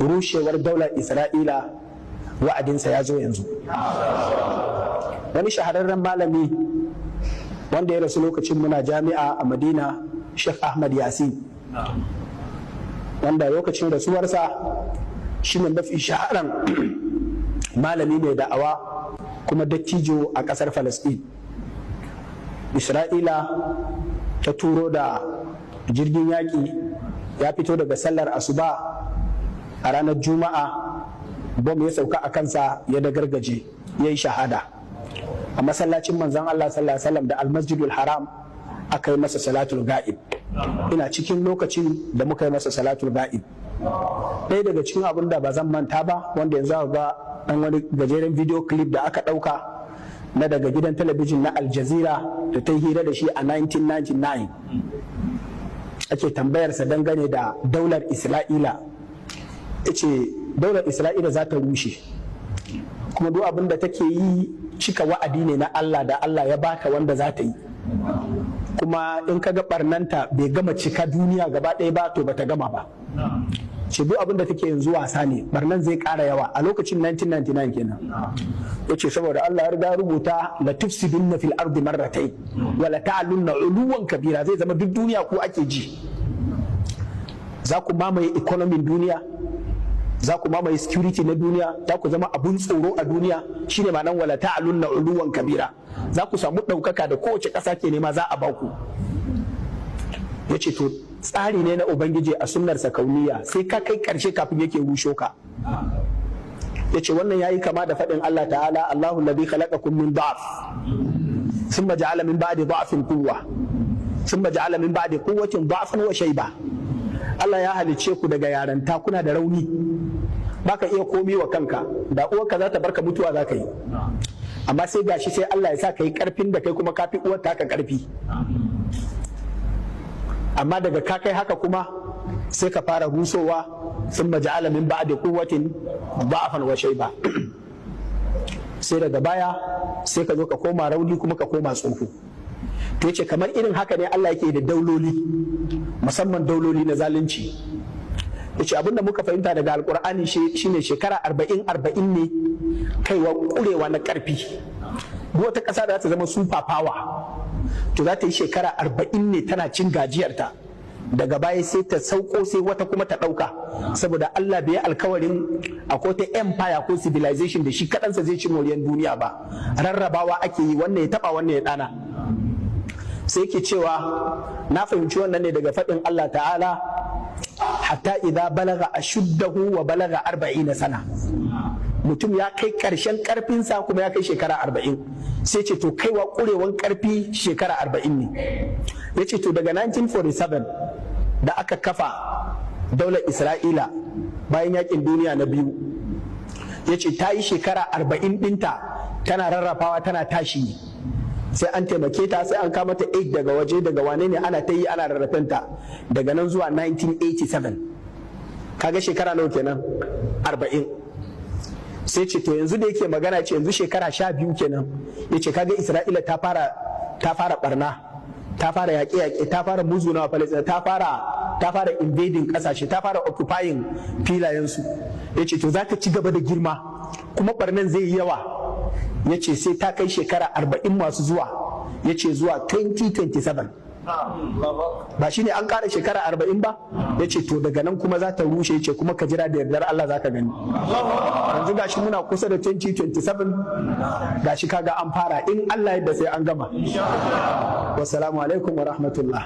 Rushewar daular Isra'ila wa'adinsa ya zo yanzu. Wani shahararren malami wanda ya rasu lokacin muna jami'a a Madina, Sheikh Ahmad Yasin, wanda lokacin rasuwarsa shine mafi shaharan malami mai da'awa kuma dattijo a ƙasar Falasɗin. Isra'ila ta turo da jirgin yaƙi, ya fito daga sallar asuba a ranar Juma'a, bom ya sauka a kansa ya dagargaje, ya yi shahada. A masallacin Manzon Allah sallallahu alaihi wasallam da Almasjidul Haram aka yi masa salatul ga'ib. Ina cikin lokacin da muka yi masa salatul ga'ib. Ɗaya daga cikin abin da ba zan manta ba, wanda yanzu aka ga ɗan wani gajeren video clip da aka ɗauka na daga gidan talabijin na Al Jazeera da ta hira da shi a 1999, ake tambayarsa dangane da daular Isra'ila, ce daular Isra'ila za ta rushe, kuma duk abin da take yi cika wa'adi ne na Allah da Allah ya bata wanda za ta yi, kuma in ka ga barnanta bai gama cika duniya gaba ɗaya ba, to bata gama ba. Ce duk abin da take yanzu wasa ne, barnan zai ƙara yawa. A lokacin 1999 kenan. Ya ce saboda Allah ya riga rubuta la tufsidunna fil ardi marratayn wa la ta'lunna uluwan kabira, zai zama duk duniya ku ake ji, za ku mamaye economy duniya, za ku mamaye security na duniya, za ku zama abun tsoro a duniya. Shine ma'anan wala ta'lunna uluwan kabira. Za ku samu ɗaukaka da kowace ƙasa ke nema, za a baku. Ya ce to tsari ne na Ubangiji a sunnarsa kauniya, sai ka kai ƙarshe kafin yake rusho ka. Ya ce wannan yayi kama da faɗin Allah ta'ala: Allahu alladhi khalaqakum min da'f, thumma ja'ala min ba'di da'fin quwwa, thumma ja'ala min ba'di quwwatin da'fan wa shayba. Allah ya halicce ku daga yaranta, kuna da rauni, baka iya komi wa kanka, da uwarka za ta barka mutuwa za ka yi. Amma sai gashi sai Allah ya sa ka yi karfin da kai kuma kafi uwar taka karfi. Amma daga ka kai haka kuma sai ka fara rusowa, sun ja'ala min ba'di quwwatin da'afan wa shayba. Sai daga baya sai ka zo ka koma rauni kuma ka koma tsoho. To yace kamar irin haka ne Allah yake da dauloli, musamman dauloli na zalunci. Yace abinda muka fahimta daga Alkur'ani shine shekara 40 40 ne kaiwa kurewa na karfi. Duk wata ƙasa da za ta zama super power, to za ta yi shekara 40 ne tana cin gajiyarta. Daga baya sai ta sauko, sai wata kuma ta ɗauka, saboda Allah bai yi alkawarin akwai ta empire ko civilization da shi kaɗansa zai ci moriyan duniya ba. Rarrabawa ake yi, wannan ya taɓa, wannan ya ɗana. Sai yake cewa na fahimci wannan ne daga faɗin Allah ta'ala: hatta idza balaga ashuddahu wa balaga 40 sana. Mutum ya kai ƙarshen ƙarfinsa kuma ya kai shekara 40. Sai ce to kaiwa ƙurewan ƙarfi shekara 40 ne. Ya ce to daga 1947 da aka kafa daular Isra'ila bayan yakin duniya na biyu, ya ce ta yi shekara 40 ɗinta tana rarrafawa, tana tashi, sai an taimake ta, sai an kama ta aid daga waje, daga wane ne, ana ta yi ana rarrafenta, daga nan zuwa 1987. Kaga shekara nawa kenan? 40. Sai ce to yanzu da yake magana, ce yanzu shekara 12 kenan. Ya ce kaga Isra'ila ta fara barna, ta fara yaƙe-yaƙe, ta fara muzunawa Palestina, ta fara invading ƙasashe, ta fara occupying filayensu. Ya ce to za ta ci gaba da girma kuma barnan zai yi yawa. Ya ce sai ta kai shekara 40 masu zuwa, ya ce zuwa 2027, ba shine an ƙara shekara 40 ba? Ya ce to daga nan kuma za ta rushe. Ya ce kuma ka jira, da yardar Allah za ka gani. Yanzu gashi muna kusa da 2027, gashi kaga an fara. In Allah yadda sai an gama. Wassalamu alaikum wa rahmatullah.